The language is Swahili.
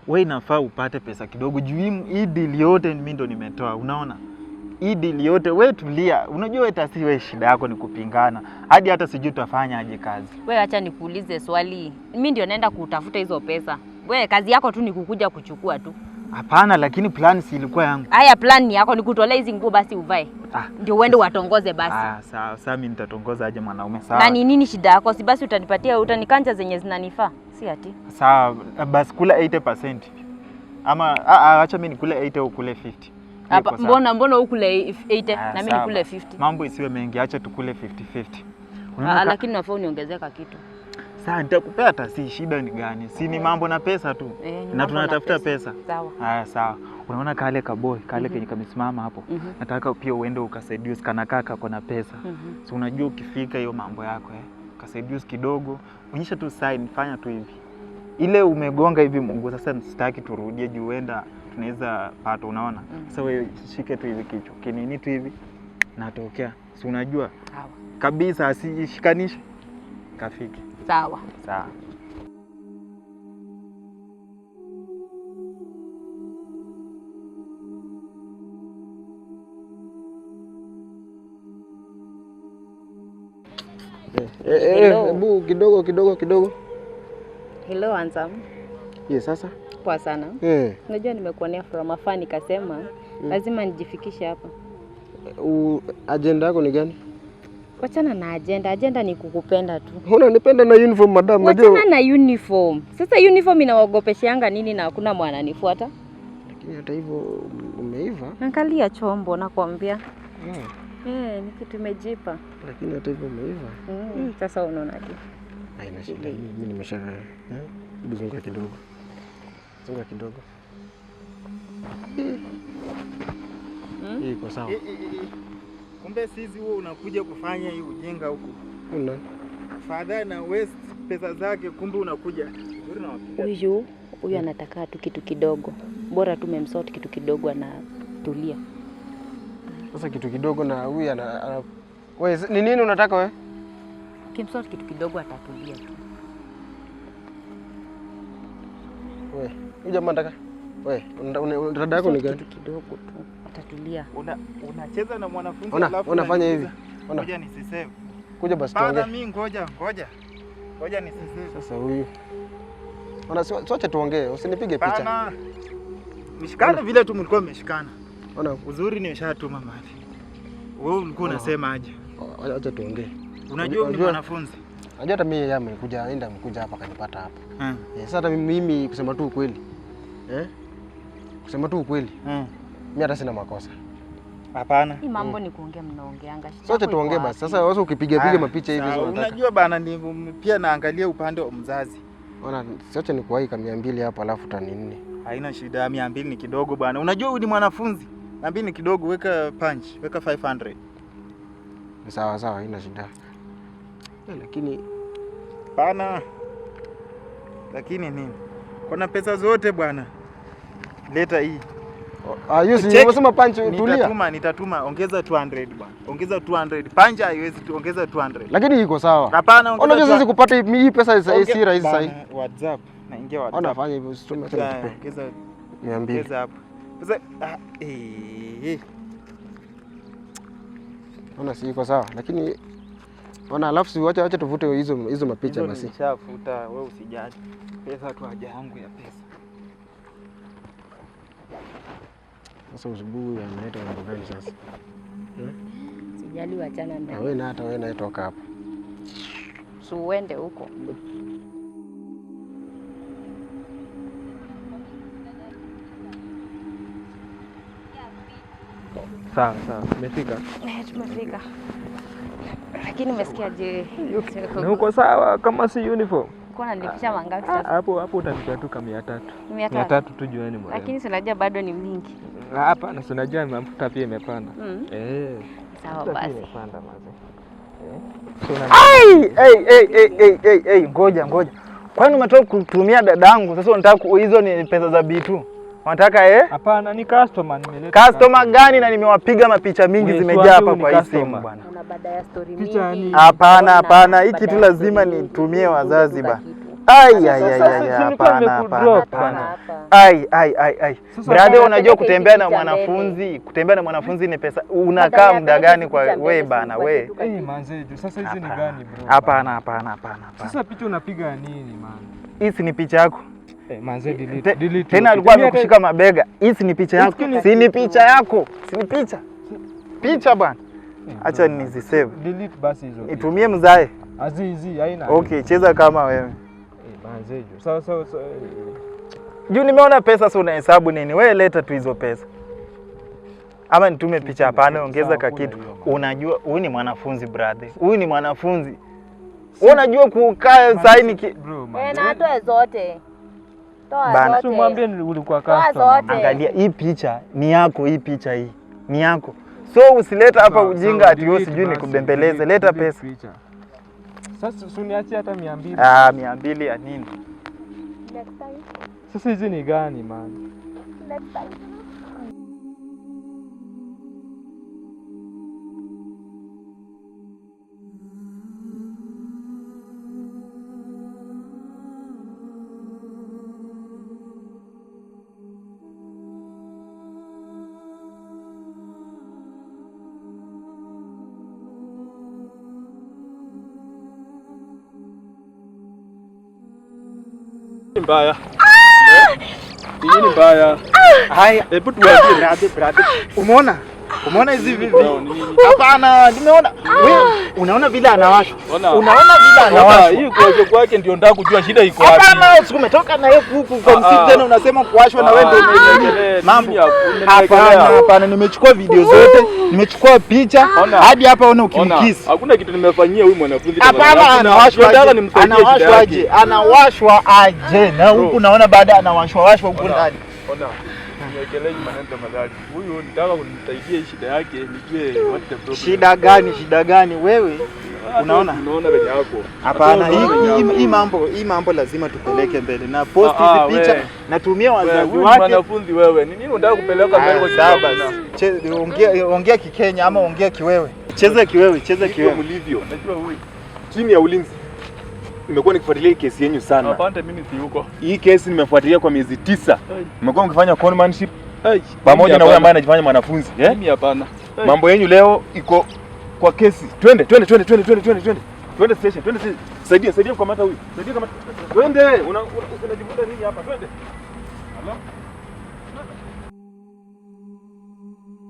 We inafaa upate pesa kidogo juu hii deal yote mimi ndo nimetoa, unaona? Hii deal yote we tulia. Unajua wewe tasi we shida yako ni kupingana. Hadi hata sijui utafanya aje kazi. Wewe acha nikuulize swali. Mimi ndio naenda kutafuta hizo pesa. Wewe kazi yako tu ni kukuja kuchukua tu. Hapana, lakini plan si ilikuwa yangu. Haya, plan ni yako ni kutolea hizi nguo basi uvae. Ah. Ndio uende watongoze basi. Ah, sawa, sawa mimi nitatongoza aje mwanaume sawa. Na ni nini shida yako? Si basi utanipatia, utanikanja zenye zinanifaa. Si ati. Sawa, basi kula 80%. Ama acha mimi nikule 80 au ukule 50. Hiyo Hapa iko sawa. mbona ukule 80 Aya, na mimi sawa nikule basi. 50? Mambo isiwe mengi, acha tukule 50-50. Unaona Ah, lakini nafaa uniongezeka kitu. Sasa nitakupea hata si shida ni gani? Si ni mambo na pesa tu. Eh, ni Na mambo tunatafuta pesa. Sawa. Haya sawa. Unaona kale kaboy kale kenye kamesimama hapo. Nataka pia uende ukaseduce kana kaka kona pesa. So unajua ukifika hiyo mambo yako eh. Ukaseduce kidogo, onyesha tu sign, fanya tu hivi. Ile umegonga hivi mguu, sasa sitaki turudie juu huenda tunaweza pata, unaona? Sasa wewe shike tu hivi kichwa. Kinini tu hivi natokea. Si unajua Sawa. kabisa asishikanishe. Kafike. Sawa. Sawa. Hello. Hebu kidogo kidogo kidogo. Hello handsome. Ye sasa. Poa sana. Unajua nimekuonea from afar nikasema lazima nijifikishe hapa. Agenda yako ni gani? Wachana na agenda. Agenda ni kukupenda tu. Unanipenda na uniform madam, unajua. Wachana na uniform. Sasa uniform inawaogopesheanga nini na hakuna mwananifuata? Lakini hata hivyo umeiva. Angalia chombo nakwambia. Eh, ni kitu imejipa. Lakini hata hivyo umeiva. Sasa unaonaje? Haina shida. Mimi nimesha hebu zunguka kidogo. Zunguka kidogo. Hii iko sawa. Kumbe sisi huo unakuja kufanya hii ujinga huku. Una Father na waste pesa zake, kumbe unakuja. Huyu anataka tu kitu kidogo. Bora tu memsort kitu kidogo anatulia. sasa kitu kidogo na huyu ana wewe ni nini unataka wewe? Kimsort kitu kidogo atatulia tu. Wewe, huyu jamaa anataka. Wewe, dada yako ni gani? Kitu kidogo tu atatulia. Unacheza na mwanafunzi Ona, alafu unafanya hivi. unaniuliza. Ona. Ngoja nisisave. Kuja basi Father tuongee. mimi ngoja, ngoja. Ngoja nisisave. Sasa huyu. Ona, siwache tuongee, usinipige picha. Pana. Mshikane vile tu mlikuwa mmeshikana. Ona, Uzuri nimeshatuma mali. Wewe ulikuwa unasema aje? acha tuongee. Unajua ni mwanafunzi. Unajua hata mimi yeye amekuja, aenda amekuja hapa akanipata hapa. Sasa hata mimi kusema tu ukweli. Kusema tu ukweli. Mimi hata sina makosa. Hapana. Hii mambo ni kuongea mnaongeanga. Shida Sote yako iko tuongee basi. wapi? Sasa wewe ukipiga piga mapicha hivi sio unataka. Unajua bana ni pia naangalia upande wa mzazi. Ona, siache nikuwahi ka 200 hapo alafu tani nne. Haina shida, 200 ni kidogo bana. Unajua huyu ni mwanafunzi. 200 ni kidogo, weka punch, weka 500. Ni sawa sawa, haina shida. Lakini Bana. Lakini nini? Kuna pesa zote bwana. Leta hii. Hiyo si Cheki. umesema punch, tulia. Nitatuma, ongeza 200 bwana. Ongeza 200. Punch haiwezi tu, ongeza 200. Lakini iko sawa. Hapana, ongeza. Unajua sisi kupata hii pesa si rahisi sasa hivi. Bana, WhatsApp. Naingia WhatsApp. Ona, fanya hivyo, usitume acha nikupe. Ongeza 200. Ongeza hapo. Sasa Ona si iko sawa, lakini ona alafu si acha tuvute hizo mapicha basi. Nishafuta, wewe usijali. Pesa tu haja yangu ya pesa. Sasa usubuhi ameleta mambo gani sasa? Sijali, wachana Na na. wewe na hata wewe na toka hapa. Si uende huko. Sawa sawa, tumefika. Tumefika. Lakini umesikia je? Na uko sawa kama si uniform. Uko unanipisha mangapi sasa? Hapo hapo utanipa tu kama 300. 300. 300 tu jueni mrembo. Lakini si unajua bado ni mingi. Hapa na si unajua mafuta pia imepanda. Sawa Mafuta pia basi. imepanda maze. Hey, ngoja ngoja. Kwani umetoka kutumia dadangu? Sasa unataka hizo ni pesa za B2. Unataka eh? Hapana, ni customer nimeleta. Customer gani na nimewapiga mapicha mingi Wewe, zimejaa swali hapa huyu ni kwa hii customer. simu bwana. Una baada ya story Picha mingi. ni- Hapana, Ona, hapana, hii baada kitu ya lazima story mingi, nitumie uje wazazi tu bana. kitu. Ai ai ai ai, hapana hapana hapana. Ai ai ai ai. Brother, unajua kutembea na mwanafunzi, kutembea na mwanafunzi ni pesa. Unakaa muda gani kwa wewe bana wewe? Eh, manze, sasa hizi ni gani bro? Hapana hapana hapana. Sasa picha unapiga nini man? Hizi ni picha yako. Eh, manze delete, delete. Tena alikuwa amekushika mabega. Hizi ni picha yako. Si ni picha yako. Si ni picha. Picha bwana. Acha nizisave. Delete basi hizo. Nitumie mzae. Azizi haina. Okay, cheza kama wewe. Manze, sawa sawa. Juu nimeona pesa, sio unahesabu nini? Wewe leta tu hizo pesa. Ama nitume picha? Hapana, ongeza ka kitu. Unajua huyu ni mwanafunzi brother. Huyu ni mwanafunzi. Wewe unajua kukaa saini ki... Bro, eh, na atoe zote. Toa zote. Mwambie ulikuwa customer. Angalia hii picha ni yako, hii picha hii ni yako. So usileta hapa ujinga ati wewe sijui nikubembeleze. Leta pesa. Sasa usiniachie hata 200. Ah, 200 ya nini? Next time. Sasa hizi ni gani man? Next time. Mbaya. Nini mbaya? Haya, hebu tuambie brother. Umeona? Umeona hizi vipi? Hapana, nimeona. Wewe unaona vile anawashwa. Unaona vile anawashwa. Hii kuwashwa kwake ndio nataka kujua shida iko wapi. Hapana, siku umetoka na yeye huku kwa msitu tena unasema kuwashwa na wewe ndio umewekelea. Mambo. Hapana, hapana, nimechukua video zote, nimechukua picha hadi hapa ona ukimkiss. Hakuna kitu nimefanyia huyu mwanafunzi. Hapana, anawashwa aje? Anawashwa aje? Anawashwa aje? Na huku naona baada anawashwa washwa huku ndani. Ona. Niwekelee maneno tafadhali. Huyu nitaka kunisaidia shida yake nijue what the problem. Shida gani? Shida gani wewe? Unaona? Unaona venye yako. Hapana, hii mambo lazima tupeleke mbele. Na post hizi picha natumia wazazi wake. Mwanafunzi wewe, ni nini unataka kupeleka mbele kwa sawa basi. Ongea Kikenya ama ongea kiwewe. Cheza kiwewe, cheza kiwewe. Mlivyo. Najua huyu. Chini ya ulinzi. Nimekuwa nikifuatilia hii kesi yenu sana. Hapana, mimi si huko. Hii kesi nimefuatilia kwa miezi 9. Mmekuwa mkifanya conmanship pamoja na huyo ambaye anajifanya mwanafunzi, eh? Mimi hapana. Mambo yenu leo iko kwa kesi. Twende twende twende twende twende twende twende. Twende station, twende station. Saidia, saidia kukamata huyu. Saidia kamata. Twende, unajivuta nini hapa? Twende. Hello?